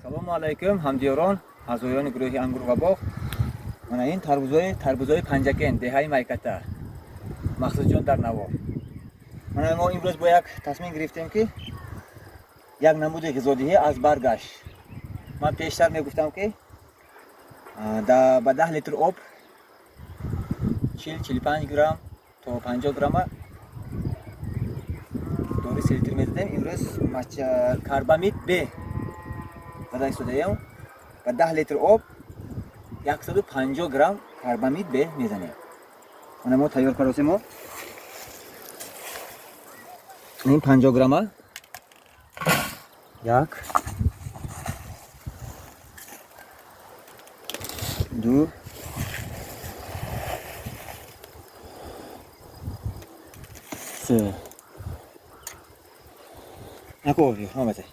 Салому алайкум, ҳамдиёрон, аъзоёни гурӯҳи Ангур ва боғ. Мана ин тарбузои Панҷакент, деҳаи Майката. Махсусҷон дар навор. Мана мо имрӯз бо як тасмим гирифтем, ки як намуди ғизодиҳӣ аз баргаш. Ман пештар мегуфтам, ки ба 10 литр об 40-45 грамм то 50 грамма дори селитр мезадем. Имрӯз карбамид Б зада истодаем. Ба 10 литр об 150 грамм карбамид Б мезанем. Мана мо тайёр кардосем мо. Ин 50 грамма. Як, ду, се. Наку омаде.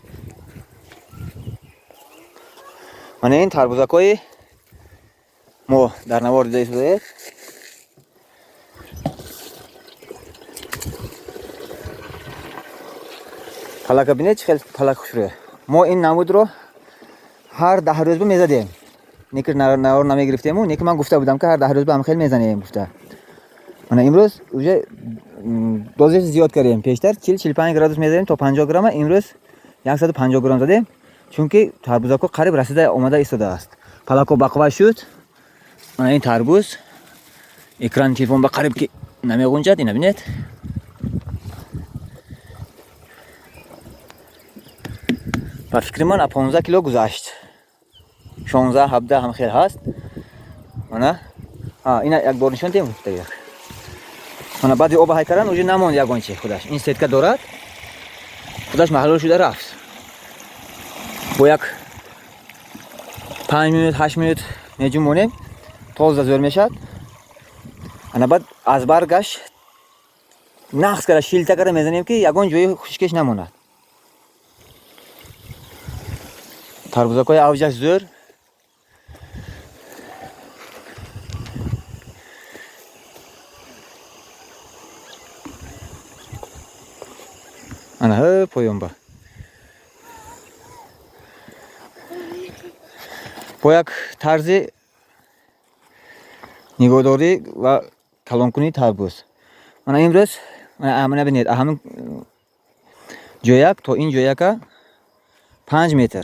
Мана ин тарбузакҳои мо дар навор дида истодаед. Палака бинед, чӣ хел палак хушрӯя. Мо ин намудро ҳар 10 рӯз ба мезадем. Неки навор намегирифтему, неки ман гуфта будам, ки ҳар 10 рӯз ба ҳам хел мезанем гуфта. Мана имрӯз уже дозиш зиёд кардем. Пештар 40-45 градус мезадем то 50 грамма, имрӯз 150 грамм задем, чунки тарбузакҳо қариб расида омада истодааст. Палакҳо бақва шуд. Мана ин тарбуз экрани телефон ба қариб ки намеғунҷад, ина бинед. Ба фикри ман 15 кило гузашт. 16, 17 ҳам хел ҳаст. Мана ина як бор нишон диҳем як. Мана баъди оба ҳай кардан уже намонд ягон чи худаш. Ин сетка дорад. Худаш маҳлул шуда рафт. Бо як 5 минут, 8 минут меҷунбонем, тоза зӯр мешавад. Ана баъд аз баргаш нақс карда, шилта карда мезанем, ки ягон ҷои хушкеш намонад. Тарбузакҳои авҷаш зӯр. Ана ҳа поёнба. Бо як тарзи нигоҳдорӣ ва калонкунии тарбуз. Мана имрӯз мана бинед, ҳамин ҷояк то ин ҷояка 5 метр.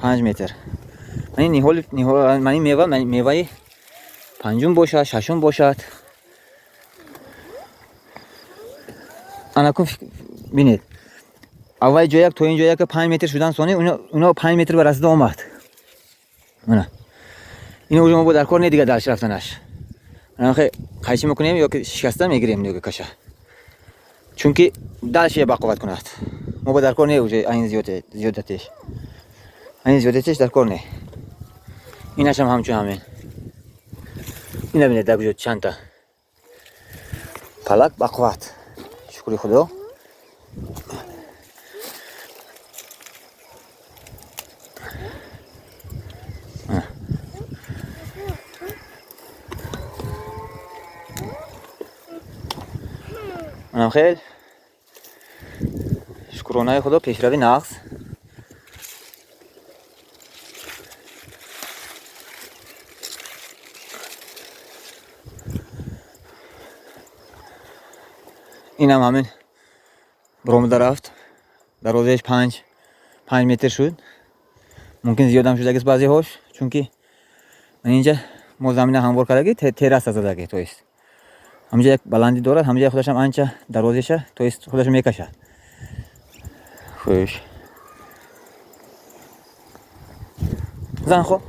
5 метр. Мана ин ниҳол, ниҳол, мана ин мева, мана меваи панҷум бошад, шашум бошад. Ана кун бинед. Аввали ҷояк то ин ҷояка 5 метр шудан сони уно 5 метр ба расида омад. Мана. Ино уже мо бо дар кор не дига дарш рафтанаш. Ана хе қайчи мекунем ё ки шикаста мегирем нёги каша. Чунки дальше бақувват кунад. Мо бо дар кор не уже айн зиёдатеш. Айн зиёдатеш дар кор не. Инашам ҳамчун ҳамин. Ина бинед дар куҷо чандта палак бақувват. Шукри Худо. Манам хел шукронаи Худо, пешрави нағз. Инам ҳамин баромада рафт. Дарозааш 5 метр шуд. Мумкин зиёдам шудагист баъзеҳош, чунки инҷа мо замина ҳамвор кардаги, терраса задаги, то есть ҳамҷа як баландӣ дорад, ҳамҷа худашам анча дарозеша, то есть худашо мекашад. Хуш. Зан хо.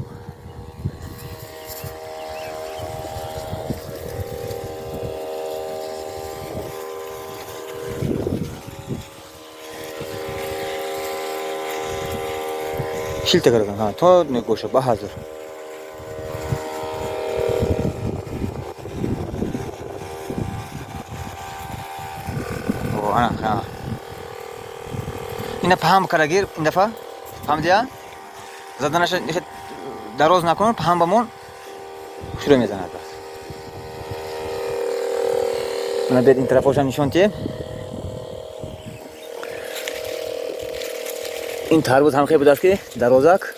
Шилта кардан, ҳа, то негоша ба ҳазр. Ана, ҳа. Ина паҳам карда гир ин дафъа. Фаҳмидия? Заданаша дароз накун, паҳам бамон шурӯъ мезанад бас. Мана бед ин тарафошам нишон тием. Ин тарбуз ҳам хеле будааст, ки дарозак,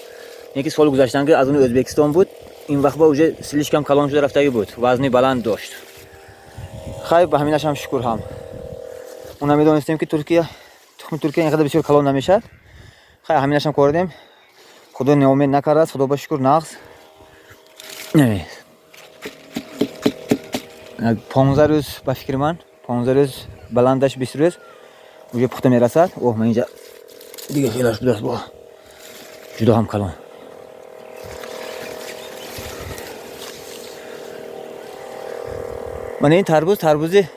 яки соли гузаштан, ки аз он Ӯзбекистон буд, ин вақт ба уже слишком калон шуда рафтагӣ буд, вазни баланд дошт. Хайр, ба ҳаминаш ҳам шукр. Ҳам мо намедонистем, ки Туркия, тухми Туркия ин қадар бисёр калон намешавад. Хайр, ҳаминаш ҳам кордем. Худо ноумед накардааст, Худо ба шукр, нағз. 15 рӯз, ба фикри ман, 15 рӯз, баландаш 20 рӯз, уже пухта мерасад. Оҳ, ман инҷа дига хелаш будааст, бо ҷудо ҳам калон. Мана ин тарбуз, тарбузи